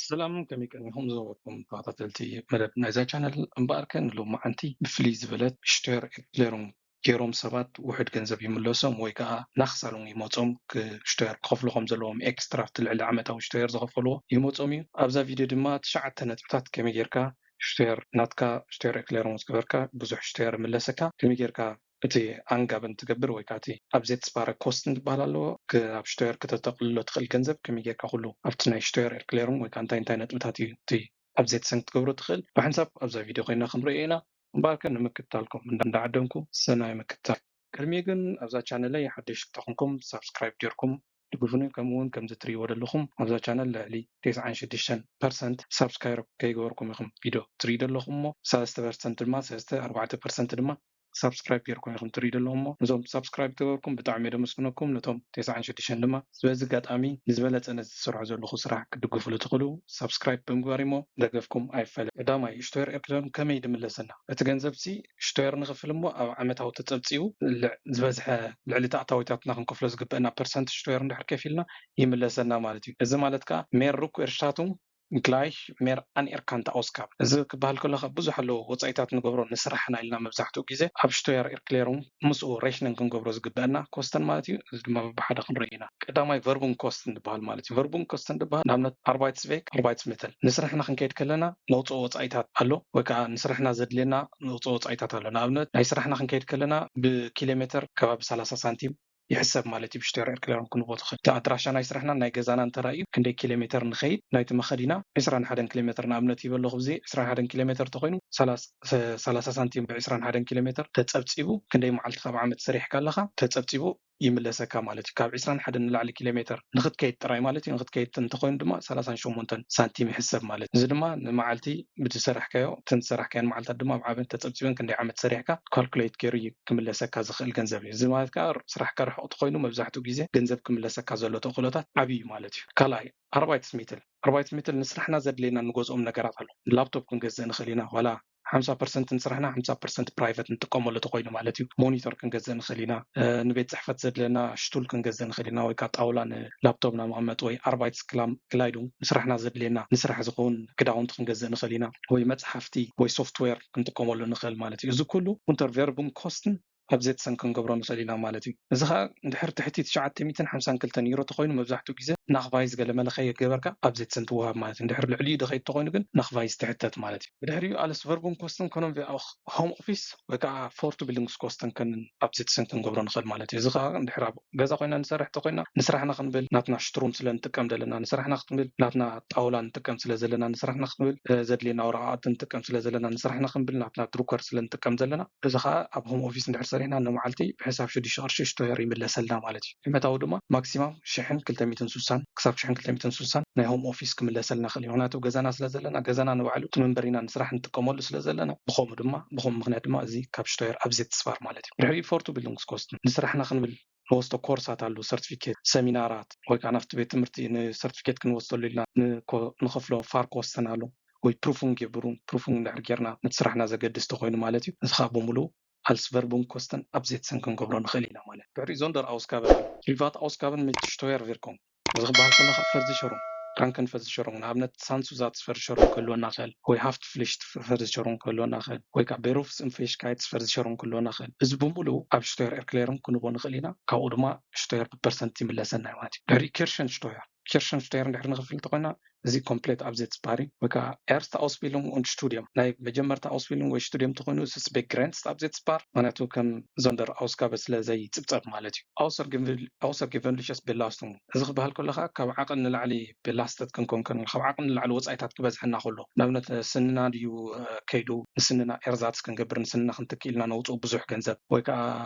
ሰላም፣ ከመይ ቀኒኹም ዝነበርኩም ተኸታተልቲ መደብ ናይዛ ቻነል? እምበኣርከ ንሎማዓንቲ ብፍልይ ዝበለት ሽቶየር ኤርክሌሩንግ ገይሮም ሰባት ውሑድ ገንዘብ ይምለሶም ወይ ከዓ ናኽሳሉን ይመጾም፣ ክ- ሽቶየር ክኸፍሉ ከም ዘለዎም ኤክስትራ ኣብቲ ልዕሊ ዓመታዊ ሽቶየር ዝኸፈልዎ ይመጾም እዩ። ኣብዛ ቪድዮ ድማ ትሽዓተ ነጥብታት ከመይ ጌርካ ሽቶየር ናትካ ሽቶየር ኤርክሌሩንግ ምስ ገበርካ ብዙሕ ሽቶየር ይምለሰካ፣ ከመይ ጌርካ እቲ ኣንጋበን ትገብር ወይ ከዓ እቲ ኣብ ዜትስፓረ ኮስትን ዝበሃል ኣለዎ፣ ክ- ኣብ ሽቶየር ክተጠቕልሎ ትኽእል ገንዘብ ከመይ ጌርካ ኩሉ ኣብቲ ናይ ሽቶየር ኤርክሌሩንግ ወይ ከዓ እንታይ እንታይ ነጥብታት እዩ እቲ ኣብ ዜትሰንግ ክትገብሮ ትኽእል ብሓንሳብ ኣብዛ ቪድዮ ኮይና ክንሪኦ ኢና። እምበኣርከ ንምክትታልኩም እንዳ- እንዳዓደምኩ ሰናይ ምክትታል። ቅድሚ ግን ኣብዛ ቻነለይ ሓደሽ ተኾንኩም ሳብስክራይብ ጌርኩም ድግፉኒ። ከምኡ እውን ከምዚ ትሪእዎ ዘለኹም ኣብዛ ቻነል ልዕሊ ተስዓን ሽዱሽተን ፐርሰንት ሳብስክራይብ ከይገበርኩም ኢኹም ቪድዮ ትሪኡ ዘለኹም እሞ ሰለስተ ፐርሰንት ድማ ሰለስተ ኣርባዕተ ፐርሰንት ድማ ሳብስክራይብ ጌርኩም ኢኹም ትሪኡ ዘለኹም እሞ ነዞም ሳብስክራይብ ዝገበርኩም ብጣዕሚ እየ ደመስግነኩም። ነቶም ተስዓን ሽዱሽተን ድማ በዚ ኣጋጣሚ ንዝበለፀ ነዚ ዝሰርሖ ዘለኹ ስራሕ ክትድግፉሉ ትኽእሉ ሳብስክራይብ ብምግባር እሞ ደገፍኩም ኣይፈለ። ቀዳማይ ሽቶየር ኤርክሌሩንግ ከመይ ድምለሰና? እቲ ገንዘብ ሲ ሽቶየር ንኽፍል እሞ ኣብ ዓመታዊ ተፀብፂቡ ልዕ- ዝበዝሐ ልዕሊ እቲ ኣታዊታትና ክንከፍሎ ዝግበአና ፐርሰንት ሽቶየር እንድሕር ከፊልና ይምለሰና ማለት እዩ። እዚ ማለት ከዓ ሜር ሩክ ኤርሽታቱንግ ግላይሽ ሜር ኣን ኤርካንታ ኣውስጋብ። እዚ ክበሃል ከሎ ካብ ብዙሕ ኣለዎ ወፃኢታት ንገብሮ ንስራሕና ኢልና መብዛሕትኡ ግዜ ኣብ ሽቶየር ኤርክሌሩንግ ምስኡ ሬሽንን ክንገብሮ ዝግበአና ኮስተን ማለት እዩ። እዚ ድማ በብሓደ ክንርኢ ኢና። ቀዳማይ ቨርቡን ኮስተን ዝበሃል ማለት እዩ። ቨርቡን ኮስተን ዝበሃል ንኣብነት ኣርባይትስ ቬክ ኣርባይትስ ሜተል ንስራሕና ክንከይድ ከለና ነውፅኦ ወፃኢታት ኣሎ ወይ ከዓ ንስራሕና ዘድልየና ነውፅኦ ወፃኢታት ኣሎ። ንኣብነት ናይ ስራሕና ክንከይድ ከለና ብኪሎ ሜተር ከባቢ ሰላሳ ሳንቲም ይሕሰብ ማለት እዩ። ብሽቶየር ኤርክሌሩንግ ክንቦ ትኽእል እቲ ኣድራሻ ናይ ስራሕና ናይ ገዛና እንተራእዩ ክንደይ ኪሎ ሜተር ንኸይድ ናይቲ መኸዲና ዕስራን ሓደን ኪሎ ሜተር ንኣብነት ይበለኹ ብዚ ዕስራን ሓደን ኪሎ ሜተር ተኮይኑ ሰላሳ ሳንቲም ብዕስራን ሓደን ኪሎ ሜተር ተፀብፂቡ ክንደይ መዓልቲ ካብ ዓመት ሰሪሕካ ኣለኻ ተፀብፂቡ ይምለሰካ ማለት እዩ። ካብ ዕስራን ሓደን ንላዕሊ ኪሎ ሜተር ንክትከይድ ጥራይ ማለት እዩ። ንክትከይድ እንተኮይኑ ድማ ሰላሳን ሸሞንተን ሳንቲም ይሕሰብ ማለት እዩ። እዚ ድማ ንመዓልቲ ብዝሰራሕካዮ እተን ዝሰራሕካየን መዓልታት ድማ ኣብ ዓመት ተፀብፂበን ክንደይ ዓመት ሰሪሕካ ካልኩሌት ገይሩ እዩ ክምለሰካ ዝኽእል ገንዘብ እዩ። እዚ ማለት ከዓ ስራሕካ ርሑቕ ተኮይኑ መብዛሕትኡ ግዜ ገንዘብ ክምለሰካ ዘሎ ተኽእሎታት ዓብዪ እዩ ማለት እዩ። ካልኣይ ኣርባይትስ ሜትል ኣርባይትስ ሜትል ንስራሕና ዘድልየና ንገዝኦም ነገራት ኣሎ። ላፕቶፕ ክንገዝእ ንኽእል ኢና ዋላ ሓምሳ ፐርሰንት ንስራሕና ሓምሳ ፐርሰንት ፕራይቨት ንጥቀመሉ ተኮይኑ ማለት እዩ። ሞኒተር ክንገዝእ ንኽእል ኢና። ንቤት ፅሕፈት ዘድልየና ሽቱል ክንገዝእ ንኽእል ኢና ወይ ከዓ ጣውላ ንላፕቶፕና መቐመጢ ወይ ኣርባይትስ ክላይዱንግ ንስራሕና ዘድልየና ንስራሕ ዝኸውን ክዳውንቲ ክንገዝእ ንኽእል ኢና ወይ መፅሓፍቲ ወይ ሶፍትዌር ክንጥቀመሉ ንኽእል ማለት እዩ። እዚ ኩሉ ኡንተር ቨርቡን ኮስትን ኣብ ዜትሰንግ ክንገብሮ ንኽእል ኢና ማለት እዩ። እዚ ከዓ እንድሕር ትሕቲ ትሽዓተ ሚእትን ሓምሳን ክልተን ዩሮ ተኮይኑ መብዛሕትኡ ግዜ ናኽቫይዝ ገለመለ ከይገበርካ ኣብ ዜትሰንግ ትወሃብ ማለት እዩ። እንድሕር ልዕሊኡ ደኸይድ ተኮይኑ ግን ናኽቫይዝ ትሕተት ማለት እዩ። ብድሕሪኡ ኣልስ ቨርቡን ኮስትን ከኖም ሆም ኦፊስ ወይ ከዓ ፎርቱ ቢልዲንግስ ኮስተን ከንን ኣብ ዜትሰንግ ክንገብሮ ንኽእል ማለት እዩ። እዚ ከዓ እንድሕር ኣብ ገዛ ኮይና ንሰርሕ ተኮይና ንስራሕና ክንብል ናትና ሽትሩም ስለ ንጥቀም ዘለና ንስራሕና ክንብል ናትና ጣውላ ንጥቀም ስለ ዘለና ንስራሕና ክንብል ዘድልየና ወረቃቅቲ ንጥቀም ስለ ዘለና ንስራሕና ክንብል ናትና ድሩከር ስለ ንጥቀም ዘለና እዚ ከዓ ኣብ ሆም ኦፊስ እንድሕር ሰሪሕና ንመዓልቲ ብሕሳብ ሽዱሽተ ቅርሺ ሽቶየር ይምለሰልና ማለት እዩ። ዓመታዊ ድማ ማክሲማም ሽሕን ክልተ ሚእትን ስሳን ክሳብ ሽሕን ክልተ ሚእትን ስሳን ናይ ሆም ኦፊስ ክምለሰልና ክእል እዩ። ምክንያቱ ገዛና ስለ ዘለና ገዛና ንባዕሉ እቲ መንበሪና ንስራሕ ንጥቀመሉ ስለ ዘለና ብከምኡ ድማ ብከምኡ ምክንያት ድማ እዚ ካብ ሽቶየር ኣብ ዜትስፓር ማለት እዩ። ድሕሪ ፎርቱ ቢልዲንግስ ኮስትን ንስራሕና ክንብል ንወስዶ ኮርሳት ኣሉ ሰርቲፊኬት ሰሚናራት ወይ ከዓ ናብቲ ቤት ትምህርቲ ንሰርቲፊኬት ክንወስደሉ ኢልና ንኸፍሎ ፋር ኮስተን ኣሎ ወይ ፕሩፉንግ የብሩን ፕሩፉንግ እንድሕር ጌርና ነቲ ስራሕና ዘገድስ ተኮይኑ ማለት እዩ። እዚ ከዓ ብምሉእ ኣልስ ቨርቡን ኮስተን ኣብ ዜትሰን ክንገብሮ ንኽእል ኢና ማለት እዩ። ድሕሪ ዞንደር ኣውስጋበ ፕሪቫት ኣውስጋበን ሚት ሽቶየር ቪርኮን እዚ ክበሃል ከሎ ካብ ፈርዚ ሸሩን ራንከን ፈርዚ ሸሩን ንኣብነት ሳንሱዛት ፈርዚ ሸሩን ክህልወና ክእል ወይ ሃፍት ፍሊሽት ፈርዚ ሸሩን ክህልወና ክእል ወይ ከዓ ቤሩፍስ እንፌሽካይትስ ፈርዚ ሸሩን ክህልወና ክእል እዚ ብምሉኡ ኣብ ሽቶየር ኤርክሌሩን ክንቦ ንኽእል ኢና። ካብኡ ድማ ሽቶየር ብፐርሰንት ይምለሰና ማለት እዩ። ድሕሪ ኬርሸን ሽቶየር ኬርሸን ሽቶየር እንድሕር ንኽፍል እንተኮይና እዚ ኮምፕሌት ኣብ ዜትስፓሪ ወይ ከዓ ኤርስተ ኣውስቢሉንግ ኡንድ ሽቱዲየም ናይ መጀመርታ ኣውስቢሉንግ ወይ ሽቱዲየም ተኮይኑ ስስቤ ግሬንስት ኣብ ዜትስፓር ምክንያቱ ከም ዞንደር ኣውስጋበ ስለ ዘይፅብፀብ ማለት እዩ። ኣውሰር ጌቨንሊሸስ ቤላስቱንግ እዚ ክበሃል ከሎ ከዓ ካብ ዓቅን ንላዕሊ ቤላስተት ክንኮን ከለና ካብ ዓቅን ንላዕሊ ወፃኢታት ክበዝሐና ከሎ ንኣብነት ስንና ድዩ ከይዱ ንስንና ኤርዛትስ ክንገብር ንስንና ክንትክእ ኢልና ነውፅኡ ብዙሕ ገንዘብ ወይ ከዓ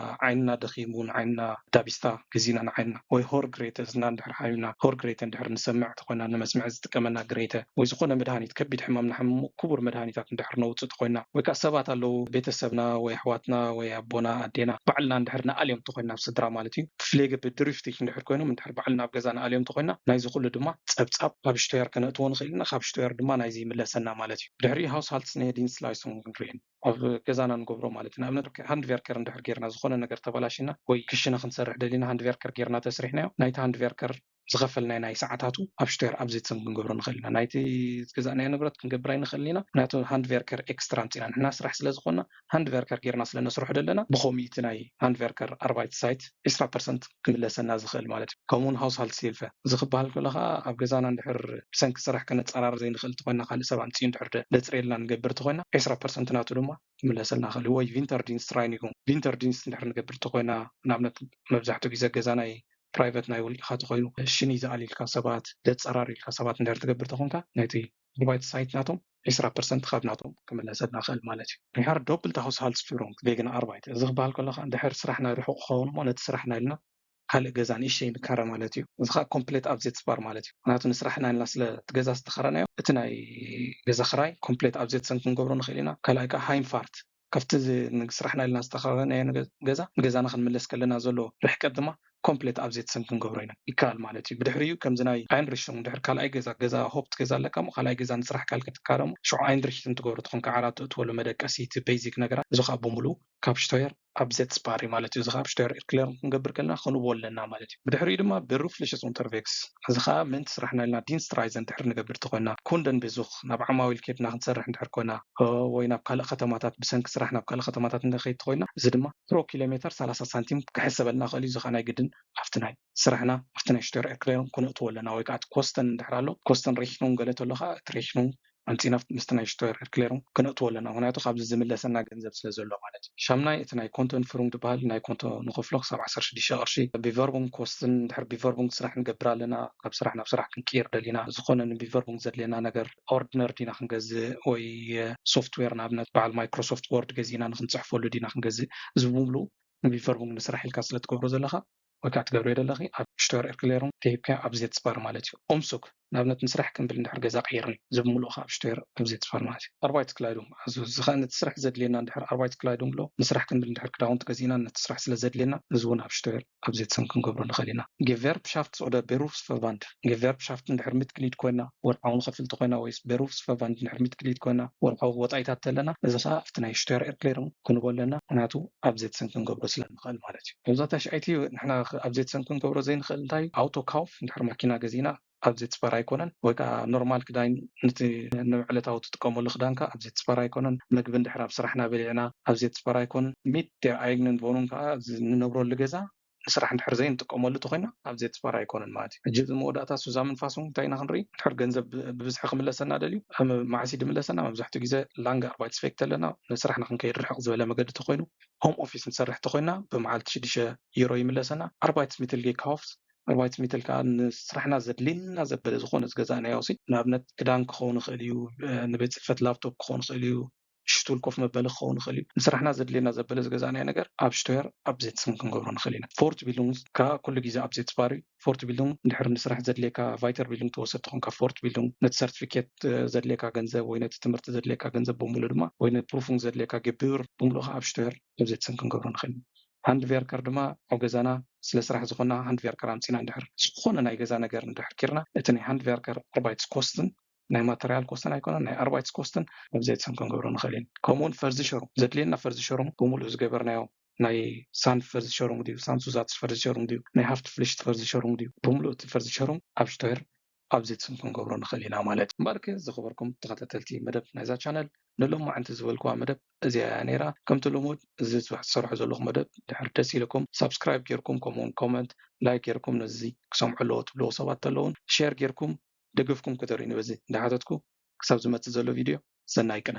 ዓይንና ደኺሙ ንዓይንና ዳቢስታ ግዜና ንዓይንና ወይ ሆር ግሬተ እዝና እንድሕር ሓሚምና ሆር ግሬተ እንድሕር ንሰምዕ ተኮይና ንመስምዕ ዝጥቀመና ግሬተ ወይ ዝኾነ መድሃኒት ከቢድ ሕማም ንሓምሙ ክቡር መድሃኒታት እንድሕር ነውፅእ ተኮይና ወይ ከዓ ሰባት ኣለዉ ቤተሰብና ወይ ኣሕዋትና ወይ ኣቦና ኣዴና ባዕልና እንድሕር ንኣልዮም ተኮይና ኣብ ስድራ ማለት እዩ ፍሌገ ብድሪፍቲሽ እንድሕር ኮይኖም እንድሕር ባዕልና ኣብ ገዛ ንኣልዮም ተኮይና ናይዚ ኩሉ ድማ ፀብፃብ ካብ ሽቶየር ከነእትዎ ንኽእል ኢና ካብ ሽቶየር ድማ ናይዚ ይምለሰና ማለት እዩ። ድሕሪ ሃውስ ሃልትስ ነየዲንስ ላይሶን ክንርኢ ኣብ ገዛና ንገብሮ ማለት እዩ። ንኣብነት ሃንድቨርከር እንድሕር ጌርና ዝኾነ ነገር ተበላሽና ወይ ክሽነ ክንሰርሕ ደሊና ሃንድቨርከር ጌርና ተስሪሕናዮ ናይቲ ሃንድቨርከር ዝኸፈልናዮ ናይ ሰዓታቱ ኣብ ሽቶየር ኣብዜትሰን ክንገብሮ ንኽእል ኢና። ናይቲ ዝገዛእናዮ ንብረት ክንገብር ኣይንኽእል ኢና። ምክንያቱ ሃንድቨርከር ኤክስትራ ኣምፂና ንሕና ስራሕ ስለ ዝኾንና፣ ሃንድቨርከር ጌርና ስለ ነስርሖ ዘለና፣ ብኸምኡ እቲ ናይ ሃንድቨርከር ኣርባይት ሳይት ዕስራ ፐርሰንት ክምለሰና ዝኽእል ማለት እዩ። ከምኡውን ሃውስሃልድ ሂልፈ እዚ ክበሃል ከሎ ከዓ ኣብ ገዛና እንድሕር ብሰንኪ ስራሕ ከነፀራር ዘይንኽእል እንተኾይና፣ ካልእ ሰብ ኣምፅኡ እንድሕር ደ- ደፅርየልና ንገብር እንተኾይና፣ ዕስራ ፐርሰንት ናቱ ድማ ክምለሰልና ይኽእል እዩ። ወይ ቪንተር ዲንስት ራይኒጉ፣ ቪንተር ዲንስት እንድሕር ንገብር እንተኾይና፣ ንኣብነት መብዛሕትኡ ግዜ ገዛ ናይ ፕራይቨት ናይ ውልቅኻ ተኾይኑ፣ ሽኒ ዝኣልዩልካ ሰባት፣ ደፀራርዩልካ ሰባት እንድሕር ትገብር ተኾንካ፣ ናይቲ ኣርባይት ሳይት ናቶም ዕስራ ፐርሰንት ካብ ናቶም ክምለሰልና ይኽእል ማለት እዩ። ሪሃር ዶፕልት ሃውስሃልድስፊሩንግ ቬገን ኣርባይት እዚ ክበሃል ከሎ ከዓ፣ እንድሕር ስራሕና ርሑቕ ክኸውን እሞ፣ ነቲ ስራሕና ኢልና ካልእ ገዛ ንእሽተይ ንካረ ማለት እዩ። እዚ ከዓ ኮምፕሌት ኣብዜትስፓር ማለት እዩ። ምክንያቱ ንስራሕና ኢልና ስለ እቲ ገዛ ዝተኸረናዮ፣ እቲ ናይ ገዛ ክራይ ኮምፕሌት ኣብዜትሰን ክንገብሮ ንኽእል ኢና። ካልኣይ ከዓ ሃይምፋርት፣ ካብቲ ዝ- ንስራሕና ኢልና ዝተኸረናዮ ንገ- ገዛ ንገዛና ክንምለስ ከለና ዘሎ ርሕቀት ድማ ኮምፕሌት ኣብዜትሰን ክንገብሮ ኢና። ይከኣል ማለት እዩ። ብድሕሪኡ ከምዚ ናይ ኣይንሪሽቱንግ፣ ድሕሪ ካልኣይ ገዛ፣ ገዛ ሆፕት ገዛ ኣለካ እሞ፣ ካልኣይ ገዛ ንስራሕ ካልከ ትካረ እሞ፣ ሽዑ ኣይንሪሽትን ትገብሮ ትኾንካ፣ ዓራት ትእትወሉ መደቀሲ፣ እቲ ቤዚክ ነገራት፣ እዚ ከዓ ብምሉኡ ካብ ሽቶየር ኣብዜትስፓር እዩ ማለት እዩ። እዚ ከዓ ኣብ ሽቶየር ኤርክሌሩንግ ክንገብር ከለና ክንቦ ኣለና ማለት እዩ። ብድሕሪኡ ድማ ቤሩፍሊሸስ ኡንተርቬክስ፣ እዚ ከዓ ምእንቲ ስራሕና ኢልና ዲንስትራይዘን ድሕሪ ንገብር ተኾይና፣ ኩንደን ቤዙኽ፣ ናብ ዓማዊል ኬድና ክንሰርሕ እንድሕር ኮይና፣ እ፣ ወይ ናብ ካልእ ከተማታት፣ ብሰንኪ ስራሕ ናብ ካልእ ከተማታት እንድሕር ከይድ ተኾይና፣ እዚ ድማ ፕሮ ኪሎ ሜተር ሰላሳ ሳንቲም ክሕሰበልና ይኽእል እዩ። እዚ ከዓ ናይ ግድን ኣብቲ ናይ ስራሕና፣ ኣብቲ ናይ ሽቶየር ኤርክሌሩንግ ክነእትዎ ኣለና። ወይ ከዓ እቲ ኮስተን እንድሕር ኣሎ፣ ኮስተን ሬሽኑንግ ገለ ተሎ ከዓ፣ እቲ ሬሽኑንግ ኣምፂና ምስቲ ናይ ሽቶየር ኤርክሌሩንግ ክነእትዎ ኣለና። ምክንያቱ ካብዚ ዝምለሰና ገንዘብ ስለ ዘሎ ማለት እዩ። ሻምናይ፣ እቲ ናይ ኮንቶን ፍሩንግ ዝበሃል ናይ ኮንቶ ንኸፍሎ ክሳብ ዓሰርተ ሽዱሽተ ቅርሺ። ቢቨርቡንግ ኮስትን፣ ድሕር ቢቨርቡንግ ስራሕ ንገብር ኣለና፣ ካብ ስራሕ ናብ ስራሕ ክንቅይር ደሊና፣ ዝኾነ ንቢቨርቡንግ ዘድልየና ነገር፣ ኦርድነር ዲና ክንገዝእ ወይ ሶፍትዌር፣ ንኣብነት በዓል ማይክሮሶፍት ወርድ ገዚእና ንክንፅሕፈሉ ዲና ክንገዝእ፣ እዚ ብምሉኡ ንቢቨርቡንግ ንስራሕ ኢልካ ስለ ትገብሮ ዘለኻ ወይ ከዓ ትገብርዮ ዘለኺ፣ ኣብ ሽቶየር ኤርክሌሩንግ ተሂብካ ኣብዜትስፓር ማለት እዩ። ኡምሱክ፣ ንኣብነት ንስራሕ ክንብል እንድሕር ገዛ ቀይርኒ፣ እዚ ብምሉኡ ከዓ ኣብ ሽቶየር ኣብዜትስፓር ማለት እዩ። ኣርባይት ክላይዱንግ፣ እዚ ከዓ ነቲ ስራሕ ዘድልየና እንድሕር ኣርባይት ክላይዱንግ ኣሎ፣ ንስራሕ ክንብል እንድሕር ክዳውንቲ ገዚእና ነቲ ስራሕ ስለ ዘድልየና፣ እዚ እውን ኣብ ሽቶየር ኣብዜትሰን ክንገብሮ ንኽእል ኢና። ጌቨርፕሻፍት ኦደር ቤሩፍስቨርባንድ፣ ጌቨርፕሻፍት እንድሕር ሚትግሊድ ኮይና፣ ወርሓዊ ንኸፍል እንተኾይና፣ ወይስ ቤሩፍስቨርባንድ እንድሕር ሚትግሊድ ኮይና፣ ወርሓዊ ወፃኢታት ተለና፣ እዚ ከዓ ኣብቲ ናይ ሽቶየር ኤርክሌሩንግ ክንቦ ኣለና፣ ምክንያቱ ኣብዜትሰን ክንገብሮ ስለ ንኽእል ማለት እዩ። እዛ ታሽዓይቲ ንሕና ክ- ኣብዜትሰን ክንገብሮ ዘይንኽእል እንታይ፣ ኣውቶ ካውፍ እንድሕር ማኪና ገዚእና ኣብዜትስፓር ኣይኮነን፣ ወይ ከዓ ኖርማል ክዳን፣ ነቲ ንዕለታዊ ትጥቀመሉ ክዳንካ ኣብዜትስፓር ኣይኮነን፣ ምግቢ እንድሕር ኣብ ስራሕና በሊዕና ኣብዜትስፓር ኣይኮነን፣ ሚት ደር ኣይግንን ቮኑንግ ከዓ እዚ ንነብረሉ ገዛ ንስራሕ እንድሕር ዘይንጥቀመሉ ተኾይና ኣብዜትስፓር ኣይኮነን ማለት እዩ። ሕጂ እዚ መወዳእታ ሱዛምን ፋሱን እንታይ ኢና ክንርኢ? እንድሕር ገንዘብ ብ- ብብዝሒ ክምለሰና ደልዩ፣ ከም መዓስ እዩ ድምለሰና? መብዛሕትኡ ግዜ ላንገ ኣርባይት ስፌክት ኣለና፣ ንስራሕና ክንከይድ ርሕቕ ዝበለ መገዲ ተኾይኑ፣ ሆም ኦፊስ ንሰርሕ ተኾይና፣ ብመዓልቲ ሽዱሽተ ዩሮ ይምለሰና። ኣርባይት ሚትል ጌካውፍት፣ ኣርባይት ሚትል ከዓ ንስራሕና ዘድልየና ዘበለ ዝኾነ ዝገዛእናዮ ሲ፣ ንኣብነት ክዳን ክኸውን ይኽእል እዩ፣ እ፣ ንቤት ፅሕፈት ላፕቶፕ ክኸውን ይኽእል እዩ፣ ሽቱል ኮፍ መበሊ ክኸውን ይኽእል እዩ። ንስራሕና ዘድልየና ዘበለ ዝገዛእናዮ ነገር ኣብ ሽቶየር ኣብዜትሰን ክንገብሮ ንኽእል ኢና። ፎርት ቢልዱንግ ከዓ ኩሉ ግዜ ኣብዜትስፓር እዩ። ፎርት ቢልዱንግ እንድሕር ንስራሕ ዘድልየካ ቫይተር ቢልዱንግ ትወስድ ተኾንካ፣ ፎርት ቢልዱንግ ነቲ ሰርቲፊኬት፣ እ፣ ዘድልየካ ገንዘብ ወይ ነቲ ትምህርቲ ዘድልየካ ገንዘብ ብምሉእ ድማ፣ ወይ ነቲ ፕሩፉንግ ዘድልየካ ጌቡር ብምሉእ ከዓ ኣብ ሽቶየር ኣብዜትሰን ክንገብሮ ንኽእል ኢና። ሃንድቨርከር ድማ ኣብ ገዛና ስለ ስራሕ ዝኾና ሃንድቨርከር ኣምፂና እንድሕር ዝኾነ ናይ ገዛ ነገር እንድሕር ኪርና፣ እቲ ናይ ሃንድቨርከር ኣርባይትስ ኮስትን ናይ ማተርያል ኮስትን ኣይኮነን፣ ናይ ኣርባይትስ ኮስትን ኣብዜትሰን ክንገብሮ ንኽእል ኢና። ከምኡውን ፈርዚ ሸሩም፣ ዘድልየና ፈርዚ ሸሩም ብምሉእ ዝገበርናዮ ናይ ሳንድ ፈርዚ ሸሩም ድዩ፣ ሳንድ ሱዛትስ ፈርዚ ሸሩም ድዩ፣ ናይ ሃፍት ፍልሽት ፈርዚ ሸሩም ድዩ፣ ብምሉእ እቲ ፈርዚ ሸሩም ኣብ ሽቶየር ኣብዜትሰን ክንገብሮ ንኽእል ኢና ማለት እዩ። እምበኣርከ ዝኸበርኩም ተኸታተልቲ መደብ ናይዛ ቻነል፣ ንሎማዓንቲ ዝበልኩዋ መደብ እዚኣ እያ ነይራ። ከምቲ ልሙድ እዚ ዝሰርሖ ዘለኹ መደብ ድሕር ደስ ኢልኩም ሳብስክራይብ ጌርኩም፣ ከምኡውን ኮመንት፣ ላይክ ጌርኩም ነዚ ክሰምዑ ኣለዎ ትብልዎ ሰባት ተለውን ሼር ጌርኩም ደገፍኩም ክተርእዩኒ በዚ እንዳሓተትኩ፣ ክሳብ ዝመጽእ ዘሎ ቪድዮ ሰናይ ቅነ።